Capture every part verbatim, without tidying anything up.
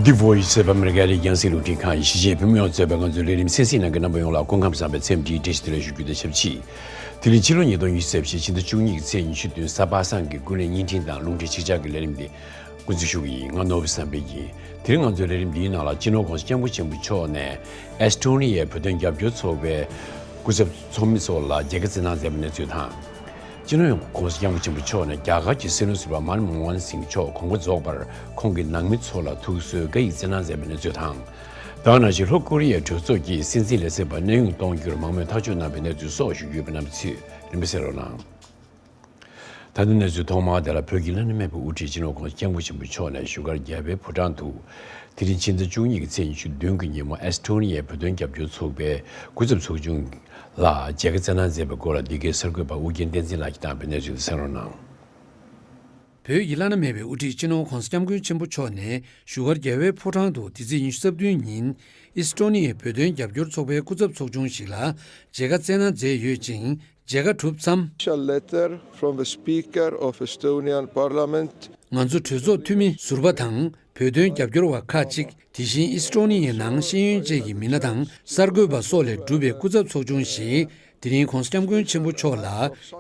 The Voice of America རྒྱང་སྲིང་རླུང་འཕྲིན་ཁང་གི་གཞིས་བྱེས་བོད་མི་ཡོངས་གཙོས་པའི་ང་ཚོའི་ལས་རིམ་གསན་གཟིགས་གནང་མཁན་རྣམ་པ་ཡོངས་ལ་སྐུ་ཁམས་བཟང་བའི་འཚམས་འདྲིའི་བཀྲ་ཤིས་བདེ་ལེགས་ཞུ་རྒྱུ་དང་ཆབས་ཅིག་དེ་རིང་ཕྱི་ལོ་ཉིས་སྟོང་ཉི་ཤུ་རྩ་བཞི་ཕྱི་ཟླ་བཅུ་གཉིས་ཀྱི་ཚེས་ཉི་ཤུ་བདུན་གཟའ་པ་སངས་ཀྱི་ཀུན་གླེང་བརྙན་འཕྲིན་དང་རླུང་འཕྲིན་ཆིག་ཆར་གྱི་ལས་རིམ་འདི་འགོ་འཛུགས་ཞུ་གི་ཡིན། ང་ནོར་བུ་བསམ་འཕེལ་ཡིན། དེ་རིང་ང་ཚོའི་ལས་རིམ་འདིའི་ནང་ལ་སྤྱི་ནོར་༸གོང་ས་༸སྐྱབས་མགོན་ཆེན་པོ་མཆོག་ནས་ཨེ་སི་ཊོ་ནི་ཡའི་བོད་དོན་རྒྱབ་སྐྱོར་ཚོགས་པའི་སྐུ་ཚབ་ཚོགས་མི་ཚོ་ལ་མཇལ་ཁ་བསྩལ་གནང་མཛད་པའི་གནས་ཚུལ་དང་། སྤྱི་ནོར་༸གོང་ས་༸སྐྱབས་མགོན་ཆེན་པོ་མཆོག་ནས་རྒྱ་གར་གྱི་སྲིད་བློན་ཟུར་པ་མན་མོ་ཧན་སིང་མཆོག་དགོངས་པ་རྫོགས་པར་ཁོང་གི་ནང་མི་ཚོ་ལ་ཐུགས་གསོའི་བཀའ་ཡིག་བསྩལ་གནང་མཛད་པའི་གནས་ཚུལ་དང་། ད་ག་ནང་བཞིན་ལྷོ་ཀོ་རི་ཡའི་གྲོས་ཚོགས་ཀྱིས་སྲིད་འཛིན་ལས་ཟིན་པ་གནས་དབྱུང་གཏོང་རྒྱུར་མང་མོས་ཐག་གཅོད་གནང་བའི་གནས་ཚུལ་སོགས་ཞུ་རྒྱུ་ཡོད་པའི་རྣམ་པ་ཚོས་རིམ་པས་གསན་རོགས་གནང་། ད་ལྟ་གནས་ཚུལ་ཐོག་མར་དེ་ལ་བོད་ཀྱི་བླ་ན་མེད་པའི་དབུ་ཁྲིད་སྤྱི་ནོར་༸གོང་ས་༸སྐྱབས་མགོན་ཆེན་པོ་མཆོག་ནས་བཞུགས་སྒར་རྒྱལ་བའི་ཕོ་བྲང་དུ། དེ་རིང་ཕྱི་ཟླ་བཅུ་གཉིས་ཀྱི་ཚེས་ཉི་ཤུ་བདུན་གྱི་ཉིན་མོ་ཨེ་སི་ཊོ་ནི་ཡའི་བོད་དོན་རྒྱབ་སྐྱོར་ཚོགས་པའི་སྐུ་ཚབ་ཚོགས་ཆུང་ལ་མཇལ་ཁ་བསྩལ་གནང་མཛད་པའི་སྐོར་ལ་འདི་གའི་གསར་འགོད་པ་ཨུ་རྒྱན་བསྟན་འཛིན་ལགས་ཀྱིས་བཏང་བའི་གནས་ཚུལ་དེ་གསན་རོགས་གནང་། བོད་ཀྱི་བླ་ན་མེད་པའི་དབུ་ཁྲིད་སྤྱི་ནོར་༸གོང་ས་༸སྐྱབས་མགོན་ཆེན་པོ་མཆོག་ནས་བཞུགས་སྒར་རྒྱལ་བའི་ཕོ་བྲང་དུ་འདི་ཚེས་ཉི་ཤུ་རྩ་བདུན་ཉིན་ཨེ་སི་ཊོ་ནི་ཡའི་བོད་དོན་རྒྱབ་སྐྱོར་ཚོགས་པའི་སྐུ་ཚབ་ཚོགས་ཆུང་ཞིག་ལ་མཇལ་ཁ་བསྩལ་གནང་མཛད་ཡོད་ཅིང་། མཇལ་ཁ་གྲུབ་མཚམས། Official letter from the Speaker of Estonian Parliament. ང་ཚོ་གྲོས་ཚོགས་འཐུས་མི་ཟུར་པ་དང་བོད་དོན་རྒྱབ་སྐྱོར་བ་ཁག་ཅིག་དེ་བཞིན་ཨི་སི་ཊོ་ནི་ཡའི་ནང་ཤེས་ཡོན་ཅན་གྱི་མི་སྣ་དང་གསར་འགོད་པ་སོགས་ལས་གྲུབ་པའི་སྐུ་ཚབ་ཚོགས་ཆུང་ཞིག་དེ་རིང་༸གོང་ས་༸སྐྱབས་མགོན་ཆེན་པོ་མཆོག་ལ་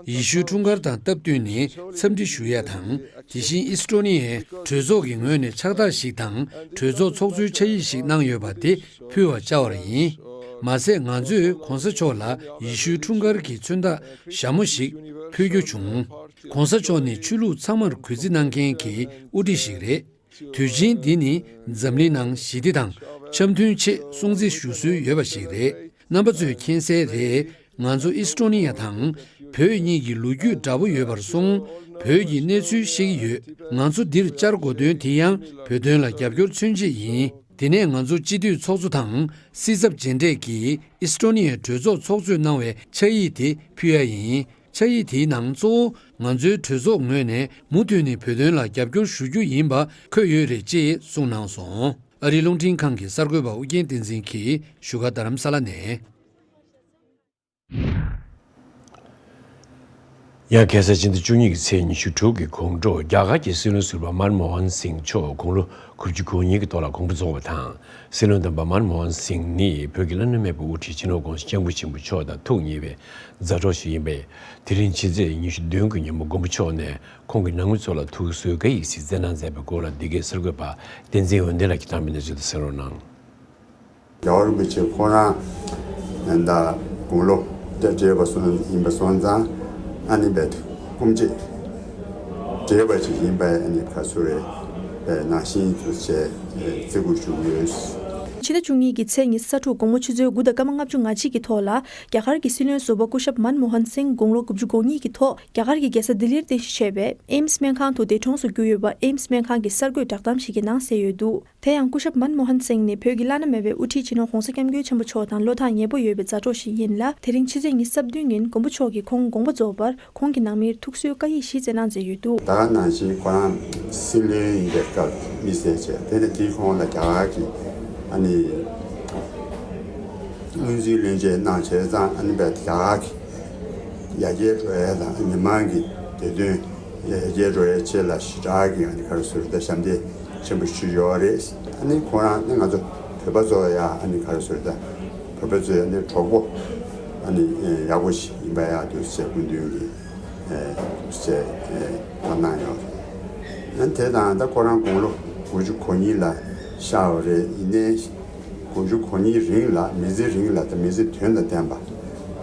ཡེ་ཤུའི་འཁྲུངས་སྐར་དང་སྟབས་བསྟུན་ནས་འཚམས་འདྲི་ཞུ་ཡ་དང་། དེ་བཞིན་ཨི་སི་ཊོ་ནི་ཡའི་གྲོས་ཚོགས་ཀྱི་ངོས་ནས་ཕྱག་རྟགས་ཤིག་དང་གྲོས་ཚོགས་ཚོགས་གཙོའི་ཕྱག་ཡིག་ཞིག་གནང་ཡོད་པ་དེ་ཕུལ་བར་བཅར་བ་ཡིན། མ་ཟད་ང་ཚོས་༸གོང་ས་མཆོག་ལ་ཡེ་ཤུའི་འཁྲུངས་སྐར་གྱི་མཚོན་རྟགས་ཞྭ་མོ་ཞིག་ཕུལ་རྒྱུ་བྱུང་།༸གོང་ས་མཆོག་ནི་ཆོས་ལུགས་ཚང་མར་གུས་བརྩི་གནང་མཁན་གྱི་དབུ་ཁྲིད་ཞིག་རེད། དུས་ཆེན་འདི་ནི་འཛམ་གླིང་ནང་ཞི་བདེ་དང་འཆམ་མཐུན་ཆེད་སྲུང་བརྩི་ཞུ་སྲོལ་ཡོད་པ་ཞིག་རེད། རྣམ་པ་ཚོས་མཁྱེན་གསལ་རེད། ང་ཚོ་ཨི་སི་ཊོ་ནི་ཡ་དང་བོད་གཉིས་ཀྱི་ལོ་རྒྱུས་འདྲ་པོ་ཡོད་པར་སོང་། བོད་ཀྱི་གནས་ཚུལ་ཤེས་ཀྱི་ཡོད། ང་ཚོ་འདིར་བཅར་དགོས་དོན་དེ་ཡང་བོད་དོན་ལ་རྒྱབ་སྐྱོར་མཚོན་ཆེད་ཡིན། དེ་ནས་ང་ཚོ་སྤྱི་འཐུས་ཚོགས་གཙོ་དང་སྲིད་ཚབ་མཇལ་འཕྲད་ཀྱིས་ཨི་སི་ཊོ་ནི་ཡའི་གྲོས་ཚོགས་ཚོགས་གཙོས་གནང་བའི་ཕྱག་ཡིག་དེ་ཕུལ་ཡ་ཡིན། ཕྱག་ཡིག་དེའི་ནང་གཙོ་བོ་ང་ཚོའི་གྲོས་ཚོགས་ངོས་ནས་མུ་མཐུད་ནས་བོད་དོན་ལ་རྒྱབ་སྐྱོར་ཞུ་རྒྱུ་ཡིན་པ་འཁོད་ཡོད་རེད་ཅེས་གསུངས་གནང་སོང་། ཨ་རིའི་རླུང་འཕྲིན་ཁང་གི་གསར་འགོད་པ་ཨུ་རྒྱན་བསྟན་འཛིན་གྱིས་བཞུགས་སྒར་རྡ་རམ་ས་ལ་ནས། ཡང་ཁ་སང་ཕྱི་ཟླ་བཅུ་གཉིས་ཀྱི་ཚེས་ཉི་ཤུ་དྲུག་གི་དགོང་དྲོ་རྒྱ་གར་གྱི་སྲིད་བློན་ཟུར་པ་མན་མོ་ཧན་སིང་མཆོག་དགུང་ལོ་དགུ་བཅུ་གོ་གཉིས་ཀྱི་ཐོག་ལ་དགོངས་པ་རྫོགས་པ་དང་། སྲིད་བློན་དམ་པ་མན་མོ་ཧན་སིང་ནི་བོད་ཀྱི་བླ་ན་མེད་པའི་དབུ་ཁྲིད་སྤྱི་ནོར་༸གོང་ས་༸སྐྱབས་མགོན་ཆེན་པོ་མཆོག་དང་ཐུགས་མཉེས་པའི་མཛའ་གྲོགས་ཤིག་ཡིན་པས། དེ་རིང་ཕྱི་ཚེས་ཉི་ཤུ་བདུན་གྱི་ཉིན་མོ་མགོན་པོ་མཆོག་ནས་ཁོང་གི་ནང་མི་ཚོ་ལ་ཐུགས་གསོའི་བཀའ་ཡིག་ཞིག་བསྩལ་གནང་མཛད་པའི་སྐོར་ལ་འདི་གའི་གསར་འགོད་པ་བསྟན་འཛིན་འོད་ལྡན་ལགས་ཀྱིས་བཏང་བའི་གནས་ཚུལ་དེ་གསན་རོགས་གནང་། རྒྱལ་བ་རིན་པོ་ཆེ་ཁོང་རང་ད་དགུང་ལོ་བརྒྱད་བརྒྱད་པ་སོང་ཡིན་པ་སོང་ཙང་ཨ་ནི་བས་སྐུ་མཆེད་བགྲེས་པ་ཅིག་ཡིན་པས་ཨ་ནི་ཁ་སུ་རེ་ནང་བཞིན་དུ་བྱས་བརྩི་བཀུར་ཞུ་གི་ཡོད། ཕྱི་ཟླ་བཅུ་གཉིས་ཀྱི་ཚེས་ཉི་ཤུ་རྩ་དྲུག་དགོང་མོ་ཆུ་ཚོད་དགུ་དང་སྐར་མ་ལྔ་བཅུ་ང་གཅིག་གི་ཐོག་ལ་རྒྱ་གར་གྱི་སྲིད་བློན་ཟུར་པ་སྐུ་ཞབས་མན་མོ་ཧན་སིང་དགུང་ལོ་དགུ་བཅུ་གོ་གཉིས་ཀྱི་ཐོག་རྒྱ་གར་གྱི་རྒྱལ་ས་ལྡི་ལིར་རྟེན་གཞི་བྱས་པའི་ཨེམ་སི་སྨན་ཁང་དུ་འདས་གྲོངས་སུ་གྱུར་ཡོད་པ་ཨེམ་སི་སྨན་ཁང་གི་གསར་འགོད་བསྒྲགས་གཏམ་ཞིག་གི་ནང་གསལ་ཡོད་འདུག་དེ་ཡང་སྐུ་ཞབས་མན་མོ་ཧན་སིང་ནི་བོད་ཀྱི་བླ་ན་མེད་པའི་དབུ་ཁྲིད་སྤྱི་ནོར་༸གོང་ས་༸སྐྱབས་མགོན་ཆེན་པོ་མཆོག་དང་བློ་ཐག་ཉེ་པོ་ཡོད་པའི་མཛའ་གྲོགས་ཤིག་ཡིན་ལ། དེ་རིང་ཕྱི་ཚེས་ཉི་ཤུ་རྩ་བདུན་ཉིན་མགོན་པོ་མཆོག་གིས་ཁོང་དགོངས་པ་རྫོགས་པར་ཁོང་གི་ནང་མིར་ཐུགས་གསོའི་བཀའ་ཡིག་ཞིག་བསྩལ་གནང་མཛད་ཡོད་འདུག་ད་ག་ནང་བཞིན་ཁོ་རང་སྲིད་བློན་ཡིན་པའི་སྐབས་དམིགས་བསལ་བྱས་དེ་ནས་དེའི་ཁོངས་ལ་རྒྱ་གར་གྱི་ཨ་ནི་སྔོན་རྩིས་བློན་ཆེན་གནང་བྱས་ཙང་ཨ་ནི་བས་རྒྱ་གར་གྱི་ཡར་རྒྱས་འགྲོ་ཡས་དང་མི་མང་གི་བདེ་དོན་ཡར་རྒྱས་འགྲོ་ཡས་ཆེད་ལ་ཞེ་དྲག་གི་ཨ་ནི་ག་རེ་ཟེར་ད་ཞབས་འདེགས་ཆེན་པོ་ཞུས་ཡོད་རེད། ཨ་ནི་ཁོ་རང་ནི་ང་ཚོ་བོད་པ་ཚོ་ཡ་ཨ་ནི་ག་རེ་ཟེར་ད་བོད་པ་ཚོའི་ཨ་ནི་གྲོགས་པོ་ཨ་ནི་ཡག་པོ་ཞིག་ཡིན་པ་ཡག་འདུག་ཅེས་སྐུ་མདུན་གྱིས་ཅེས་བཀའ་གནང་ཡོད་རེད། ཨ་ནི་དེ་དང་ད་ཁོ་རང་དགུང་ལོ་དགུ་བཅུ་གོ་གཉིས་ལ་ཤར་བ་རེད། ཡིན་ནའི་དགུ་བཅུ་གོ་གཉིས་རིང་ལ་མི་ཚེ་རིང་ལ་ད་མི་ཚེ་དོན་དང་ལྡན་པ་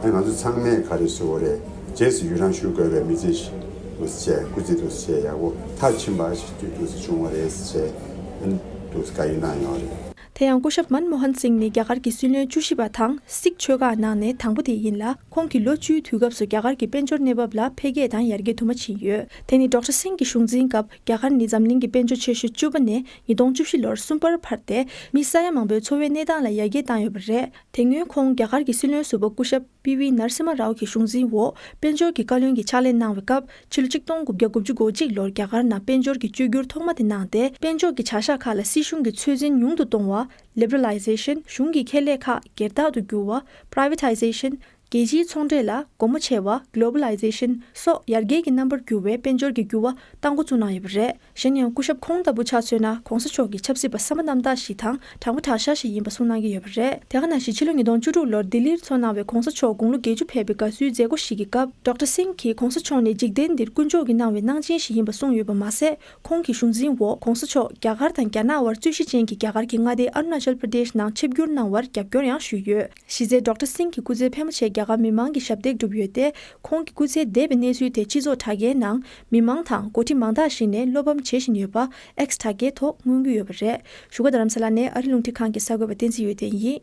ཨ་ང་ཚོ་ཚང་མས་ག་རེ་ཟེར་དགོས་རེད། རྗེས་སུ་ཡི་རང་ཞུ་དགོས་པའི་མི་ཚེ་ཞིག་འདུག་ཅེས་སྐུ་ཚེ་འདུག་ཅེས་ཡག་པོ་མཐར་ཕྱིན་པ་ཞིག་འདུག་བྱུང་བ་རེད་ཅེས་འདུག་བཀའ་ཡིག་གནང་ཡོད་རེད། དེ་ཡང་སྐུ་ཞབས་མན་མོ་ཧན་སིང་ནི་རྒྱ་གར་གྱི་སྲིད་བློན་བཅུ་བཞི་པ་དང་སིག་ཆོས་ཁག་ནང་ནས་དང་པོ་དེ་ཡིན་ལ། ཁོང་གིས་ལོ་བཅུའི་དུས་སྐབས་སུ་རྒྱ་གར་གྱི་དཔལ་འབྱོར་གནས་བབ་ལ་འཕེལ་རྒྱས་དང་ཡར་རྒྱས་དུ་མ་ཕྱིན་ཡོད། དེ་ནི་ཌོག་ཊར་སིང་གི་གཞུང་འཛིན་སྐབས་རྒྱ་གར་ནི་འཛམ་གླིང་གི་དཔལ་འབྱོར་ཆེ་ཤོས་བཅུ་པ་ནས་ཉིས་སྟོང་བཅུ་བཞི་ལོར་གསུམ་པར་འཕར་ཏེ་མི་ས་ཡ་མང་པོའི་འཚོ་བའི་གནས་སྟངས་ལ་ཡར་རྒྱས་བཏང་ཡོད་པ་རེད། དེ་སྔོན་ཁོང་རྒྱ་གར་གྱི་སྲིད་བློན་ཟུར་པ་སྐུ་ཞབས་པི་ཝི་ནར་སི་མ་རའོ་གི་གཞུང་འཛིན་འོག་དཔལ་འབྱོར་གྱི་བཀའ་བློན་གྱི་ཕྱག་ལས་གནང་བའི་སྐབས་ཕྱི་ལོ་ཆིག་སྟོང་དགུ་བརྒྱ་དགུ་བཅུ་གོ་གཅིག་ལོར་རྒྱ་གར་ནང་དཔལ་འབྱོར་གྱི་བཅོས་བསྒྱུར་ཐོག་མ་དེ་གནང་སྟེ་དཔལ་འབྱོར་གྱི་བྱ་གཞག་ཁག་ལ་སྲིད་གཞུང་གི་ཚོད་འཛིན་ཉུང་དུ་གཏོང་བ། Liberalization གཞུང་གི་ཁེ་ལས་ཁག་སྒེར་བདག་ཏུ་བསྒྱུར་བ། Privatization རྒྱལ་སྤྱིའི་ཚོང་འབྲེལ་ལ་སྒོ་མོ་ཕྱེ་བ། Globalization སོགས་ཡར་རྒྱས་ཀྱི་རྣམ་པར་གྱུར་བའི་དཔལ་འབྱོར་གྱི་འགྱུར་བ་བཏང་འགོ་བཙུགས་གནང་ཡོད་པ་རེད། གཞན་ཡང་སྐུ་ཞབས་ཁོང་ལྟ་བུ་ཆ་མཚོན་ན་༸གོང་ས་མཆོག་གི་ཆབ་སྲིད་པ་གསར་པ་རྣམ་དག་ཞིག་དང་དྲང་པོ་དྲང་བཞག་ཞིག་ཡིན་པ་གསུངས་གནང་གི་ཡོད་པ་རེད། དེ་ག་ནང་བཞིན་ཕྱི་ལོ་ཉིས་སྟོང་བཅུ་དྲུག་ལོར་ལྡི་ལིར་འཚོགས་གནང་བའི་༸གོང་ས་མཆོག་དགུང་ལོ་བརྒྱད་ཅུ་ཕེབས་པའི་དགའ་བསུའི་མཛད་སྒོ་ཞིག་གི་སྐབས་ཌོག་ཊར་སིང་གིས་༸གོང་ས་མཆོག་ནས་འཇིག་རྟེན་འདིར་ཀུན་སྤྱོད་ཀྱིས་གནང་བའི་གནང་སྦྱིན་ཞིག་ཡིན་པ་གསུངས་ཡོད་པ་མ་ཟད། ཁོང་གི་གཞུང་འཛིན་འོག་༸གོང་ས་མཆོག་རྒྱ་གར་དང་རྒྱ་ནག་དབར་རྩོད་གཞི་ཅན་གྱི་རྒྱ་གར་གྱི་མངའ་སྡེ་ཨ་རུ་ན་ཅལ་པྲ་དེཤ་ནང་ཆིབས་བསྒྱུར་གནང་བར་རྒྱབ་སྐྱོར་ཡང་ཞུས་ཡོད། གཞི་རྩའི་ཌོག་ཊར་སིང་གི་སྐུ་ཚེ་ཕལ་མོ་ཆེ་རྒྱ་གར་མི་མང་གི་ཞབས་འདེགས་བསྒྲུབས་ཡོད་དེ། ཁོང་གི་སྐུ་ཚེ་འདས་པའི་གནས་ཚུལ་དེ་སྤྱི་ཚོགས་དྲ་རྒྱའི་ནང་མི་མང་དང་འགོ་ཁྲིད་མང་དག་ཞིག་ནས་བློ་ཕམ་བྱེད་བཞིན་ཡོད་པ་ཨེགས་དྲ་རྒྱའི་ཐོག་མངོན་གྱི་ཡོད་པ་རེད། བཞུགས་སྒར་རྡ་རམ་ས་ལ་ནས་ཨ་རི་རླུང་འཕྲིན་ཁང་གི་གསར་འགོད་པ་བསྟན་འཛིན་ཡོན་ཏན་ཡིན།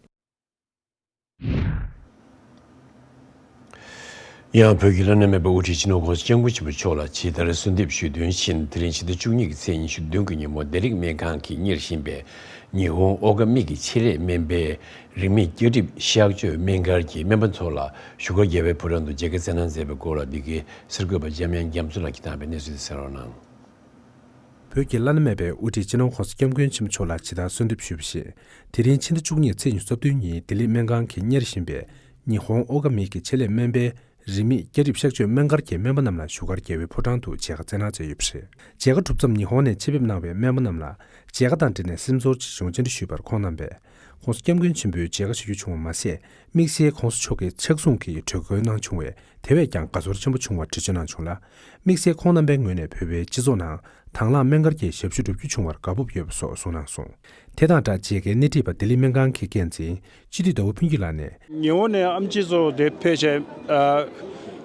ཡང་བོད་ཀྱི་བླ་ན་མེད་པའི་དབུ་ཁྲིད་སྤྱི་ནོར་༸གོང་ས་༸སྐྱབས་མགོན་ཆེན་པོ་མཆོག་ལ་ཇི་ལྟར་གསོལ་འདེབས་ཞུས་དོན་བཞིན། དེ་རིང་ཕྱི་ཟླ་བཅུ་གཉིས་ཀྱི་ཚེས་ཉི་ཤུ་བདུན་གྱི་ཉིན་མོ་བདེ་ལེགས་སྨན་ཁང་གིས་གཉེར་བཞིན་པའི་ཉི་ཧོང་ཨོ་ཀ་མི་གི་ཆེད་ལས་སྨན་པའི་རིན་མེད་བསྐྱར་གྲིབ་གཤག་བཅོས་སྨན་སྒར་གྱི་སྨན་པ་ཚོ་ལ་བཞུགས་སྒར་རྒྱལ་བའི་ཕོ་བྲང་དུ་མཇལ་ཁ་བསྩལ་གནང་མཛད་པའི་སྐོར་ལ། འདི་གའི་གསར་འགོད་པ་འཇམ་དབྱངས་རྒྱ་མཚོ་ལགས་ཀྱིས་བཏང་བའི་གནས་ཚུལ་དེ་གསན་རོགས་གནང་། བོད་ཀྱི་བླ་ན་མེད་པའི་དབུ་ཁྲིད་སྤྱི་ནོར་༸གོང་ས་༸སྐྱབས་མགོན་ཆེན་པོ་མཆོག་ལ་ཇི་ལྟར་གསོལ་འདེབས་ཞུས་པ་བཞིན། དེ་རིང་ཕྱི་ཟླ་བཅུ་གཉིས་ཚེས་ཉི་ཤུ་རྩ་བདུན་ཉིན་ལྡི་ལི་སྨན་ཁང་གིས་གཉེར་བཞིན་པའི་ཉི་ཧོང་ཨོ་ཀ་མི་གི་ཆེད་ལས་སྨན་པའི་རིན་མེད་བསྐྱར་གྲིབ་གཤག་བཅོས་སྨན་སྒར་གྱི་སྨན་པ་རྣམས་ལ་བཞུགས་སྒར་རྒྱལ་བའི་ཕོ་བྲང་དུ་མཇལ་ཁ་བསྩལ་གནང་མཛད་ཡོད་པ་རེད། མཇལ་ཁ་གྲུབ་མཚམས་ཉི་ཧོང་ནས་ཆེད་ཕེབས་གནང་བའི་སྨན་པ་རྣམས་ལ་མཇལ་ཁ་དང་འབྲེལ་ནས་སེམས་ཚོར་ཅིག་བྱུང་བཅར་འདྲི་ཞུས་པར་ཁོང་རྣམ་པས། ༸གོང་ས་༸སྐྱབས་མགོན་ཆེན་པོའི་མཇལ་ཁ་ཞུ་རྒྱུ་བྱུང་བ་མ་ཟད། དམིགས་བསལ་༸གོང་ས་མཆོག་གི་ཕྱག་ཟུང་གིས་གྲོས་འགོ་གནང་བྱུང་བས། དེ་བས་ཀྱང་དགའ་ཚོར་ཆེན་པོ་བྱུང་བར་འགྲེལ་བརྗོད་གནང་བྱུང་ལ། དམིགས་བསལ་ཁོང་རྣམ་པའི་ངོས་ནས་བོད་པའི་སྤྱི་ཚོགས་ནང་དང་བླངས་སྨན་སྒར་གྱི་ཞབས་ཞུ་བསྒྲུབ་རྒྱུ་བྱུང་བར་དགའ་སྤོབས་ཡོད་པ་སོགས་གསུངས་གནང་སོང་། དེ་དང་སྦྲགས་མཇལ་ཁའི་སྣེ་ཁྲིད་པ་ལྡི་ལི་སྨན་ཁང་གི་འགན་འཛིན་སྤྱི་འཐུས་ཟླ་བ་ཕུན་སྐྱིད་ལགས་ནས། ཉི་ཧོང་ནས་ཨེམ་ཆི་ཚོ་དེ་ཕེབས་བྱས། ཨ།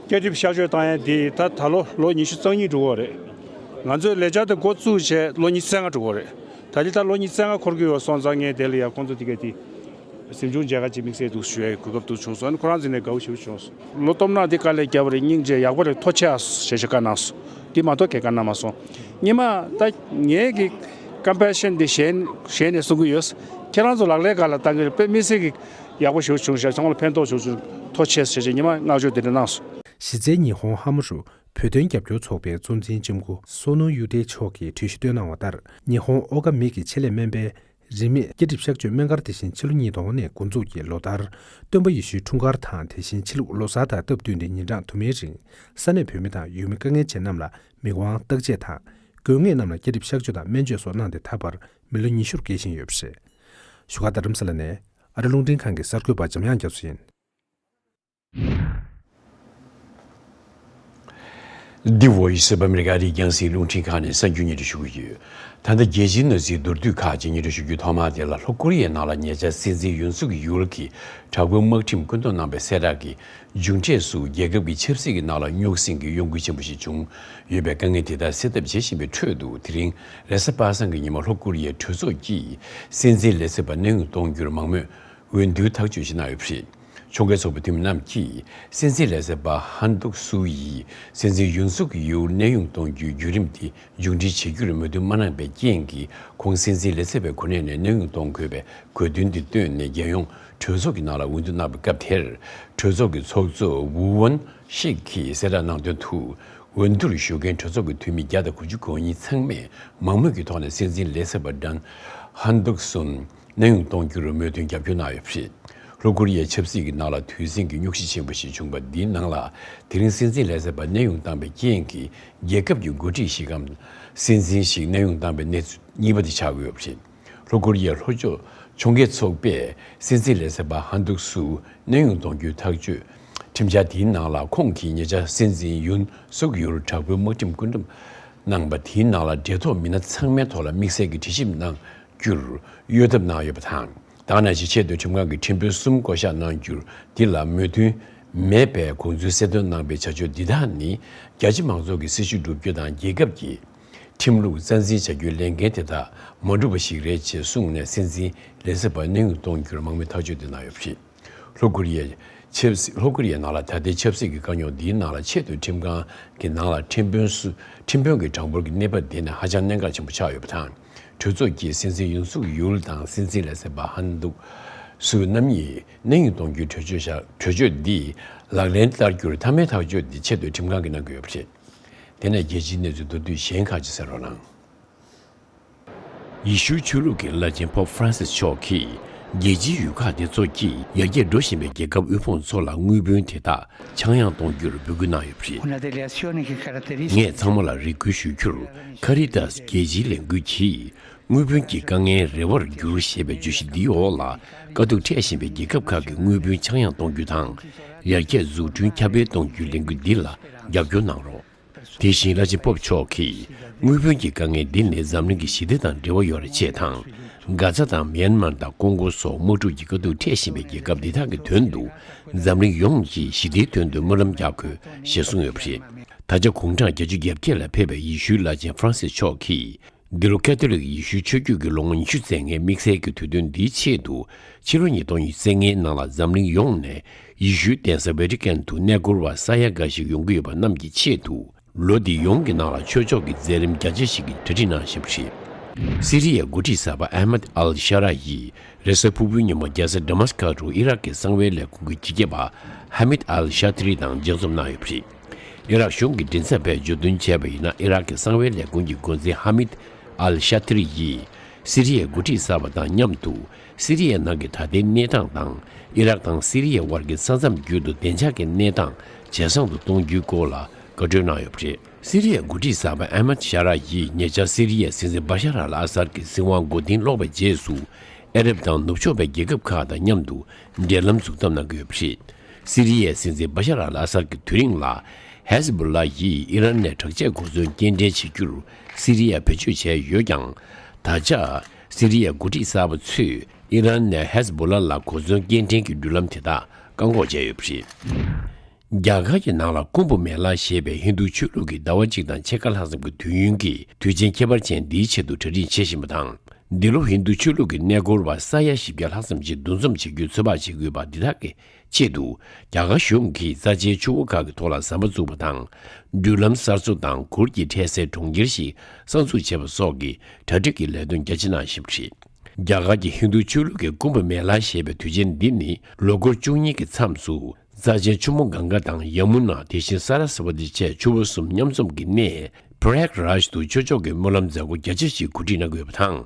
བསྐྱར་གྲིབ་གཤག་བཅོས་བཏང་ཡས་དེ་ད་ད་ལོ་ལོ་ཉི་ཤུ་རྩ་གཉིས་འགྲོ་གི་རེད། ང་ཚོའི་ལས་འཆར་དེ་འགོ་བཙུགས་བྱས་ལོ་ཉི་ཤུ་རྩ་ལྔ་འགྲོ་གི་རེད། ད་ལྟ་ད་ལོ་ཉི་ཤུ་རྩ་ལྔ་འཁོར་གྱི་ཡོད་སོང་ཙང་ངས་དེ་ལ་ཡ་ཁོང་ཚོ་དེ་ག་དེ། གཟིམ་ཆུང་མཇལ་ཁ་ཅིག་དམིགས་བསལ་དུ་ཞུ་ཡ་གོ་སྐབས་དུ་བྱུང་སོང་། ཨ་ནི་ཁོ་རང་ཚོ་ནས་དགའ་བོ་ཞེ་པོ་བྱུང་སོང་། ལོ་སྟོབས་ན་འདི་དཀའ་ལས་བརྒྱབ་པ་རེད། སྙིང་རྗེ་ཡག་པོ་རེད། ཐུགས་རྗེ་ཆེ་ཞེས་བཀའ་གནང་སོང་། འདི་མ་གཏོགས་གང་ག་གནང་མ་སོང་། སྔོན་མ་ད་ངའི་གི་ཀམ་པེ་ཤན་འདི་གཞན་གཞན་ནས་གསུང་གི་ཡོད། ཁྱེད་རང་ཚོ་ལག་ལེན་ག་ལ་བཏང་གི་རེད། དཔེ་དམིགས་བསལ་གི་ཡག་པོ་ཞེ་པོ་བྱུང་ཤག་ཚང་མ་ལ་ཕན་ཐོགས་བྱུང་བྱུང་། ཐུགས་རྗེ་ཆེ་ཞེས་བྱས་སྔོན་མ་བསྔགས་བརྗོད་འདི་འདྲ་གནང་སོང་། གཞི་རྩའི་ཉི་ཧོང་ཧ་མ་རུ་བོད་དོན་རྒྱབ་སྐྱོར་ཚོགས་པའི་གཙོ་འཛིན་ལྕམ་སྐུ་བསོད་ནོར་གཡུ་ཐེ་མཆོག་གིས་གྲོས་གཞི་བཏོན་གནང་བ་ལྟར། ཉི་ཧོང་ཨོ་ཀ་མི་གི་ཆེད་ལས་སྨན་པའི་རིན་མེད་བསྐྱར་གྲིབ་གཤག་བཅོས་སྨན་སྒར་དེ་བཞིན་ཕྱི་ལོ་ཉིས་སྟོང་ནས་འགོ་འཛུགས་ཀྱིས་ལོ་ལྟར་སྟོན་པ་ཡེ་ཤུའི་འཁྲུངས་སྐར་དང་། དེ་བཞིན་ཕྱི་ལུགས་ལོ་གསར་དང་སྟབས་བསྟུན་ཏེ་ཉིན་གྲངས་དུ་མའི་རིང་ས་གནས་བོད་མི་དང་ཡུལ་མི་དཀའ་ངལ་ཅན་རྣམས་ལ་མིག་དབང་བརྟག་དཔྱད་དང་། དགོས་ངེས་རྣམས་ལ་བསྐྱར་གྲིབ་གཤག་བཅོས་དང་སྨན་བཅོས་སོགས་གནང་སྟེ་ད་བར་མི་ལོ་ཉི་ཤུར་བརྒལ་བཞིན་ཡོད་པ་རེད། བཞུགས་སྒར་རྡ་རམ་ས་ལ་ནས་ཨ་རི་རླུང་འཕྲིན་ཁང་གི་གསར་འགོད་པ་འཇམ་དབྱངས་རྒྱ་མཚོ་ཡིན། འདི་Voice of America ཨ་རིའི་རྒྱང་སྲིང་རླུང་འཕྲིན་ཁང་ནས་གསར་འགྱུར་སྙན་སྒྲོན་ཞུ་གི་ཡོད། ད་ལྟ་རྒྱལ་སྤྱིའི་གནས་ཚུལ་མདོར་བསྡུས་ཁག་ཅིག་སྙན་སྒྲོན་ཞུ་རྒྱུའི་ཐོག་མར། དེ་ལ་ལྷོ་ཀོ་རི་ཡའི་ནང་ལ་ཉེ་ཆར་སྲིད་འཛིན་ཡུན་སུག་ཡུལ་གྱིས་དྲག་པོའི་དམག་ཁྲིམས་བཀོད་འདོམས་གནང་བའི་གསལ་བསྒྲགས་ཀྱི་མཇུག་འབྲས་སུ། རྒྱལ་ཁབ་ཀྱི་ཆབ་སྲིད་ཀྱི་ནང་ལ་རྙོག་ཟིང་གི་གཡོ་འགུལ་ཆེན་པོ་ཞིག་བྱུང་ཡོད་པའི་དཀའ་ངལ་དེ་དག་སེལ་ཐབས་བྱེད་བཞིན་པའི་ཁྲོད་དུ། དེ་རིང་རེས་གཟའ་པ་སངས་ཀྱི་ཉིན་མོ་ལྷོ་ཀོ་རི་ཡའི་གྲོས་ཚོགས་ཀྱིས་སྲིད་འཛིན་ལས་བྱེད་པ་གནས་དབྱུང་གཏོང་རྒྱུར་མང་མོས་འོས་བསྡུ་ཐག་གཅོད་ཞིག་གནང་ཡོད་པ་རེད། ཕྱོགས་འགལ་ཚོགས་པའི་འཐུས་མི་རྣམས་ཀྱིས་སྲིད་འཛིན་ལས་བྱེད་པ་ཧན་ཏུག་སུའུ་ཡིས་སྲིད་འཛིན་ཡུན་སུག་ཡུལ་གནས་དབྱུང་གཏོང་རྒྱུའི་བརྒྱུད་རིམ་དེ་མཇུག་སྒྲིལ་བྱེད་རྒྱུར་མོས་མཐུན་མ་གནང་པའི་རྐྱེན་གྱིས། ཁོང་སྲིད་འཛིན་ལས་བྱེད་པའི་གོ་གནས་ནས་གནས་དབྱུང་གཏོང་དགོས་པའི་དགོས་འདུན་དེ་བཏོན་ནས། རྒྱལ་ཡོངས་གྲོས་ཚོགས་ཀྱི་ནང་ལ་འོས་བསྡུ་གནང་བའི་སྐབས་དེར། གྲོས་ཚོགས་ཀྱི་ཚོགས་གཙོ་ཝུ་ཝན་ཤིག་གིས་གསལ་བསྒྲགས་གནང་དོན་དུ། འོས་བསྡུར་ཞུགས་མཁན་གྲོས་ཚོགས་ཀྱི་འཐུས་མི་བརྒྱ་དང་དགུ་བཅུ་གོ་གཉིས་ཚང་མས་མང་མོས་ཀྱི་ཐོག་ནས་སྲིད་འཛིན་ལས་བྱེད་པ་ཌན་ཧན་ཏུག་སུན་གནས་དབྱུང་གཏོང་རྒྱུར་མོས་མཐུན་རྒྱབ་སྐྱོར་གནང་ཡོད་པ་རེད། ལྷོ་ཀོ་རི་ཡའི་ཆབ་སྲིད་ཀྱི་ནང་ལ་དུས་ཟིང་གི་རྙོག་གཞི་ཆེན་པོ་ཞིག་བྱུང་བ་འདིའི་ནང་ལ། དེ་རིང་སྲིད་འཛིན་ལས་བྱེད་པ་གནས་དབྱུང་བཏང་པའི་རྐྱེན་གྱིས། རྒྱལ་ཁབ་ཀྱི་འགོ་ཁྲིད་ཞིག་གམ་སྲིད་འཛིན་ཞིག་གནས་དབྱུང་བཏང་པའི་གནས་ཚུལ་གཉིས་པ་དེ་ཆགས་ཀྱི་ཡོད་པ་རེད། ལྷོ་ཀོ་རི་ཡའི་ལྷོ་ཕྱོགས་ཕྱོགས་འགལ་ཚོགས་པས་སྲིད་འཛིན་ལས་བྱེད་པ་ཧན་ཏུག་སུའུ་གནས་དབྱུང་གཏོང་རྒྱུའི་ཐག་གཅོད་ཁྲིམས་འཆར་དེའི་ནང་ལ། ཁོང་གིས་ཉེ་ཆར་སྲིད་འཛིན་ཡུན་སུག་ཡུལ་དྲག་པོའི་དམག་ཁྲིམས་བཀོད་འདོམས་གནང་བ་དེའི་ནང་ལ། འབྲེལ་ཐོགས་མི་སྣ་ཚང་མའི་ཐོག་ལ་དམིགས་བསལ་གྱི་དྲི་ཞིབ་གནང་རྒྱུར་གཡོལ་ཐབས་གནང་ཡོད་པ་དང་། ད་ག་ནང་བཞིན་ཆེས་མཐོའི་ཁྲིམས་ཁང་གི་ཁྲིམས་དཔོན་གསུམ་བསྐོ་གཞག་གནང་རྒྱུར་དེ་ལ་མོས་མཐུན་མེད་པའི་དགོངས་ཚུལ་གསལ་སྟོན་གནང་བའི་བྱ་སྤྱོད་འདི་དག་ནི། རྒྱ་ཆེ་མང་ཚོགས་ཀྱི་སྲི་ཞུ་བསྒྲུབ་རྒྱུ་དང་། རྒྱལ་ཁབ་ཀྱི་ཁྲིམས་ལུགས་རྩ་འཛིན་བྱ་རྒྱུའི་ལས་འགན་དེ་དག་མ་འགྲུབ་པ་ཞིག་རེད་ཅེས་གསུངས་ནས། སྲིད་འཛིན་ལས་བྱེད་པ་གནས་དབྱུང་གཏོང་རྒྱུར་མང་མོས་ཐག་གཅོད་དེ་གནང་ཡོད་པ་རེད། ལྷོ་ཀོ་རི་ཡའི་ཆབ་སྲིད། ལྷོ་ཀོ་རི་ཡའི་ནང་ལ་ད་ལྟའི་ཆབ་སྲིད་ཀྱི་དཀའ་རྙོག་འདིའི་ནང་ལ། ཆེས་མཐོའི་ཁྲིམས་ཁང་གི་ནང་ལ་ཁྲིམས་དཔོན་སུ། ཁྲིམས་དཔོན་གྱི་གྲངས་འབོར་གྱི་གནས་བབ་འདི་ནི་ཧ་ཅང་གནད་འགག་ཆེན་པོ་ཆགས་ཡོད་པ་དང་། གྲོས་ཚོགས་ཀྱིས་སྲིད་འཛིན་ཡུན་སུག་ཡུལ་དང་སྲིད་འཛིན་ལས་བྱེད་པ་ཧན་ཏུག་སུའུ་རྣམ་གཉིས་གནས་དབྱུང་གཏོང་རྒྱུའི་གྲོས་ཆོད་བཞག་གྲོས་ཆོད་འདི་ལག་ལེན་བསྟར་རྒྱུར་མཐའ་མའི་ཐག་གཅོད་འདི་ཆེས་མཐོའི་ཁྲིམས་ཁང་གིས་གནང་གི་ཡོད་པ་རེད། དེ་ནས་རྒྱལ་སྤྱིའི་གནས་ཚུལ་མདོར་བསྡུས་གཞན་ཁག་ཅིག་གསན་རོགས་གནང་། ཡེ་ཤུའི་ཆོས་ལུགས་ཀྱི་བླ་ཆེན་པོབ་ཧྥ་རན་སིས་མཆོག་གིས་ རྒྱལ་སྤྱིའི་ཡུལ་ཁག་དེ་ཚོ་གིས་ཡར་རྒྱས་འགྲོ་བཞིན་པའི་རྒྱལ་ཁབ་དབུལ་ཕོངས་ཚོ་ལ་དངུལ་བུན་དེ་དག་ཆག་ཡང་གཏོང་རྒྱུར་འབོད་སྐུལ་གནང་ཡོད་པ་རེད། Una delle azioni che caratterizza ངས་ཚང་མ་ལ་རེ་སྐུལ་ཞུ་རྒྱུར། Caritas རྒྱལ་སྤྱིའི་ལས་འགུལ་གྱིས་དངུལ་བུན་གྱི་དཀའ་ངལ་རེ་བར་འགྱུར་ཞེས་པའི་བརྗོད་གཞི་འདིའི་འོག་ལ། དཀའ་སྡུག་འཕྲད་བཞིན་པའི་རྒྱལ་ཁབ་ཁག་གི་དངུལ་བུན་ཆག་ཡང་གཏོང་རྒྱུ་དང་། ཡར་རྒྱས་འཛུགས་སྐྲུན་ཁྱབ་སྤེལ་གཏོང་རྒྱུའི་ལས་འགུལ་འདི་ལ་རྒྱབ་སྐྱོར་གནང་རོགས། དེ་བཞིན་བླ་ཆེན་པོབ་མཆོག་གིས། དངུལ་བུན་གྱི་དཀའ་ངལ་འདི་ནི་འཛམ་གླིང་གི་ཞི་བདེ་དང་འབྲེལ་བ་ཡོད་རེད་ཅེས་དང་། གྷ་ཛ་དང་མྱན་མར་དང་ཀོང་ཀོ་སོགས་དམག་འཁྲུག་གི་དཀའ་སྡུག་འཕྲད་བཞིན་པའི་རྒྱལ་ཁབ་འདི་དག་གི་དོན་དུ། འཛམ་གླིང་ཡོངས་ཀྱིས་ཞི་བདེའི་དོན་དུ་སྨོན་ལམ་རྒྱག་དགོས་ཞེས་གསུངས་ཡོད་པ་རེད། ད་ཆ་དགུང་གྲངས་བརྒྱད་ཅུ་གྱ་བརྒྱད་ལ་ཕེབས་པའི་ཡེ་ཤུའི་བླ་ཆེན་ཧྥ་རན་སིས་མཆོག་གིས། འདི་ལོ་ཁ་ཐོ་ལིག་ཡེ་ཤུའི་ཆོས་བརྒྱུད་ཀྱི་ལོ་ངོ་ཉི་ཤུ་རྩ་ལྔའི་དམིགས་བསལ་གྱི་དུས་སྟོན་འདིའི་ཆེད་དུ། ཕྱི་ལོ་ཉིས་སྟོང་ཉི་ཤུ་རྩ་ལྔའི་ནང་ལ་འཛམ་གླིང་ཡོངས་ནས་ཡེ་ཤུའི་གདན་ས་ཝེ་ཏི་ཀན་དུ་གནས་སྐོར་བ་ས་ཡ་འགའ་ཞིག་ཡོང་གི་ཡོད་པ་རྣམས་ཀྱི་ཆེད་དུ། ལོ་འདི་ཡོངས་ཀྱི་ནང་ལ་ཆོས་ཕྱོགས་ཀྱི་མཛད་རིམ་བརྒྱ་ཆ་ཞིག་གི་གྲ་སྒྲིག་གནང་བཞིན་པ་རེད། སི་རི་ཡའི་འགོ་ཁྲིད་གསར་པ་ཨ་མད་ཨལ་ཤ་ར་ཡིས་རེས་གཟའ་ཕུར་བུའི་ཉིན་མོ་རྒྱལ་ས་ཌ་མཱ་སི་ཀ་རུ་ཨི་རག་གི་གསང་བའི་ལས་ཁུངས་ཀྱི་སྤྱི་ཁྱབ་པ་ཧ་མིད་ཨལ་ཤ་ཏི་རི་དང་མཇལ་འཛོམས་གནང་ཡོད་པ་རེད། ཨི་རག་གཞུང་གི་མགྲིན་ཚབ་པས་བརྗོད་དོན་བྱས་པ་ཡིན་ན། ཨི་རག་གི་གསང་བའི་ལས་ཁུངས་ཀྱི་འགོ་འཛིན་ཧ་མིད་ཨལ་ཤ་ཏི་རི་ཡིས་སི་རི་ཡའི་འགོ་ཁྲིད་གསར་པ་དང་མཉམ་དུ། སི་རི་ཡའི་ནང་གི་ད་ལྟའི་གནས་སྟངས་དང་། ཨི་རག་དང་སི་རི་ཡའི་དབར་གྱི་ས་མཚམས་བརྒྱུད་དུ་བདེ་འཇགས་ཀྱི་གནས་སྟངས་ཇེ་བཟང་དུ་གཏོང་རྒྱུའི་སྐོར་ལ་བཀའ་འཁྲོལ་གནང་ཡོད་པ་རེད། སི་རི་ཡའི་འགོ་ཁྲིད་གསར་པ་ཨ་མད་ཤ་ར་ཡིས་ཉེ་ཆར་སི་རི་ཡའི་སྲིད་འཛིན་བ་ཤར་ཨལ་ཨ་སར་གྱི་སྲིད་དབང་མགོ་རྟིང་སློག་པའི་རྗེས་སུ། ཨ་རབ་དང་ནུབ་ཕྱོགས་པའི་རྒྱལ་ཁབ་ཁག་དང་མཉམ་དུ་འབྲེལ་ལམ་འཛུགས་ཐབས་གནང་གི་ཡོད་པ་རེད། སི་རི་ཡའི་སྲིད་འཛིན་བ་ཤར་ཨལ་ཨ་སར་གྱི་དུས་རིང་ལ། ཧེ་ཟི་བྷོ་ལ་ཡིས་ཨི་རན་ནས་དྲག་ཆས་གོ་མཚོན་སྐྱེལ་འདྲེན་བྱེད་རྒྱུར་སི་རི་ཡས་བེད་སྤྱོད་བྱས་ཡོད་ཀྱང་། ད་ཆ་སི་རི་ཡའི་འགོ་ཁྲིད་གསར་པ་ཚོས་ཨི་རན་ནས་ཧེ་ཟི་བྷོ་ལ་ལ་གོ་མཚོན་སྐྱེལ་འདྲེན་གྱི་མདུན་ལམ་དེ་དག་བཀག་འགོག་བྱས་ཡོད་པ་རེད། རྒྱ་གར་གྱི་ནང་ལ་ཀུམ་བྷ་མེ་ལ་ཞེས་པའི་ཧིན་རྡུ་ཆོས་ལུགས་ཀྱི་ཟླ་བ་གཅིག་དང་ཕྱེད་ཀ་ལྷག་ཙམ་གྱི་དུས་ཡུན་གྱི་དུས་ཆེན་ཁྱད་པར་ཅན་འདིའི་ཆེད་དུ་གྲ་སྒྲིག་བྱེད་བཞིན་པ་དང་། འདི་ལོ་ཧིན་རྡུ་ཆོས་ལུགས་ཀྱི་གནས་སྐོར་བ་ས་ཡ་བཞི་བརྒྱ་ལྷག་ཙམ་ཞིག་འདུ་འཛོམས་བྱེད་རྒྱུའི་ཚོད་དཔག་བྱེད་ཀྱི་ཡོད་པ། འདི་དག་གི་ཆེད་དུ། རྒྱ་གར་གཞུང་གིས་རྩ་ཆེའི་ཆུ་བོ་ཁག་གི་ཐོག་ལ་ཟམ་པ་བཙུགས་པ་དང་། འགྲུལ་ལམ་གསར་བཟོ་དང་གུར་གྱི་འཕྲལ་སེལ་གྲོང་ཁྱེར་ཞིག་གསར་འཛུགས་བྱས་པ་སོགས་ཀྱི་གྲ་སྒྲིག་གི་ལས་དོན་རྒྱ་ཆེ་གནང་བཞིན་པ་རེད། རྒྱ་གར་གྱི་ཧིན་རྡུ་ཆོས་ལུགས་ཀྱི་ཀུམ་བྷ་མེ་ལ་ཞེས་པའི་དུས་ཆེན་འདི་ནི་ལོ་འཁོར་བཅུ་གཉིས་ཀྱི་མཚམས་སུ། རྩ་ཆེན་ཆུ་མོ་གངྒཱ་དང་ཡ་མུ་ན། དེ་བཞིན་ས་ར་སི་ཝ་ཏི་བཅས་ཆུ་བོ་གསུམ་མཉམ་འཛོམས་ཀྱི་གནས་པྲ་ཡཱག་རཱཇ་དུ་ཆོས་ཕྱོགས་ཀྱི་སྨོན་ལམ་མཛད་སྒོ་རྒྱ་ཆེ་ཞིག་གོ་སྒྲིག་གནང་གི་ཡོད་པ་དང་།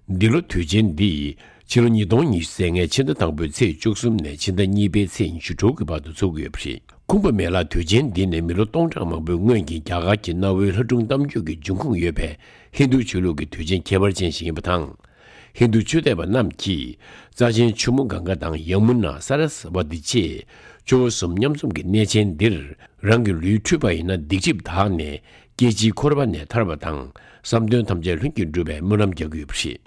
འདི་ལོ་དུས་ཆེན་འདི་ཕྱི་ལོ་ཉིས་སྟོང་ཉི་ཤུ་རྩ་ལྔའི་ཕྱི་ཟླ་དང་པོའི་ཚེས་བཅུ་གསུམ་ནས་ཕྱི་ཟླ་གཉིས་པའི་ཚེས་ཉི་ཤུ་དྲུག་གི་བར་དུ་འཚོགས་ཀྱི་ཡོད་པ་རེད། ཀུམ་བྷ་མེ་ལ་དུས་ཆེན་འདི་ནི་མི་ལོ་སྟོང་ཕྲག་མང་པོའི་སྔོན་གྱི་རྒྱ་གར་གྱི་གནའ་བོའི་ལྷ་སྒྲུང་གཏམ་རྒྱུད་ཀྱི་འབྱུང་ཁུངས་ཡོད་པའི་ཧིན་རྡུ་ཆོས་ལུགས་ཀྱི་དུས་ཆེན་ཁྱད་པར་ཅན་ཞིག་ཡིན་པ་དང་། ཧིན་རྡུ་ཆོས་དད་པ་རྣམས་ཀྱིས་རྩ་ཆེན་ཆུ་མོ་གངྒཱ་དང་ཡ་མུ་ན། ས་ར་སི་ཝ་ཏི་བཅས་ཆུ་བོ་གསུམ་མཉམ་འཛོམས་ཀྱི་གནས་ཆེན་འདིར་རང་གི་ལུས་འཁྲུད་པ་ཡིན་ན་སྡིག་སྒྲིབ་དག་ནས་སྐྱེ་འཆིའི་འཁོར་བ་ནས་ཐར་བ་དང་། བསམ་དོན་ཐམས་ཅད་ལྷུན་གྱིས་འགྲུབ་པའི་སྨོན་ལམ་རྒྱག་གི་ཡོད་པ་རེད།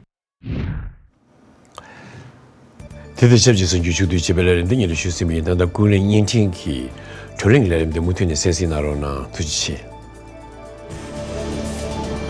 དེ་དང་ཆབས་ཅིག་གསར་འགྱུར་ཕྱོགས་བསྡུས་བྱས་པའི་ལས་རིམ་འདི་སྙན་སྒྲོན་ཞུས་ཟིན་པ་ཡིན། ད་ལྟ་ཀུན་གླེང་བརྙན་འཕྲིན་གྱི་བགྲོ་གླེང་ལས་རིམ་འདི་མུ་མཐུད་ནས་གསན་གཟིགས་གནང་རོགས་གནང་། ཐུགས་རྗེ་ཆེ།